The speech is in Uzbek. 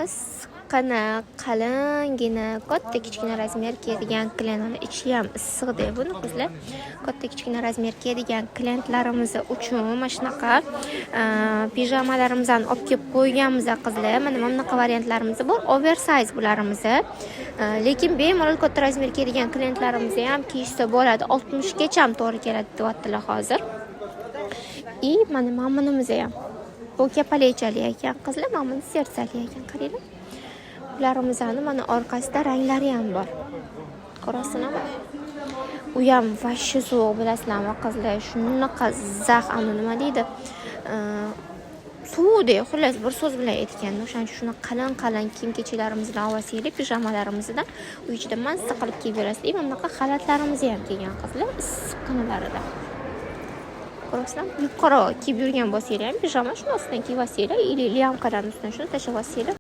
Issiqqina, qalingina, katta kichkina размер kiyadigan клиент, ichi ham issiqda buni, qizlar. Katta kichkina размер kiyadigan klientlarimiz uchun mana shunaqa pijamalarimizni olib kelib qo'yganmiz, qizlar. Mana bunaqa variantlarimiz bor, oversize bularimiz, lekin bemalol katta размер kiyadigan klientlarimiz ham kiyishsa bo'ladi. 60gacha ham to'g'ri keladi deyaptilar hozir. И mana bunimiz ham, bu kapalakchali ekan, qizlar, mana buni сердца li ekan, qaranglar. Bularimizni mana orqasida ranglari ham bor, ko'rasizlarmi? U ham вообще sovuq, bilasizlarmi, qizlar? Shunaqa zax, ani nima deydi, sovuqda, xullas, bir so'z bilan aytganda. O'shaning uchun shunaqa qalin qalin kiyim kechaklarimizni olsanglar, pijamalarimizdan uy ichida mazza qilib kiyib yurasizlar. Mana bunaqa xalatlarimiz ham kelgan, qizlar, issiqqinalarida, ko'rasizlarmi? Yupqaroq kiyib yurgan bo'lsanglar ham, pijama shuni ostidan kiyib olsanglar или лямка larni ustidan shuni tashlab olsanglar.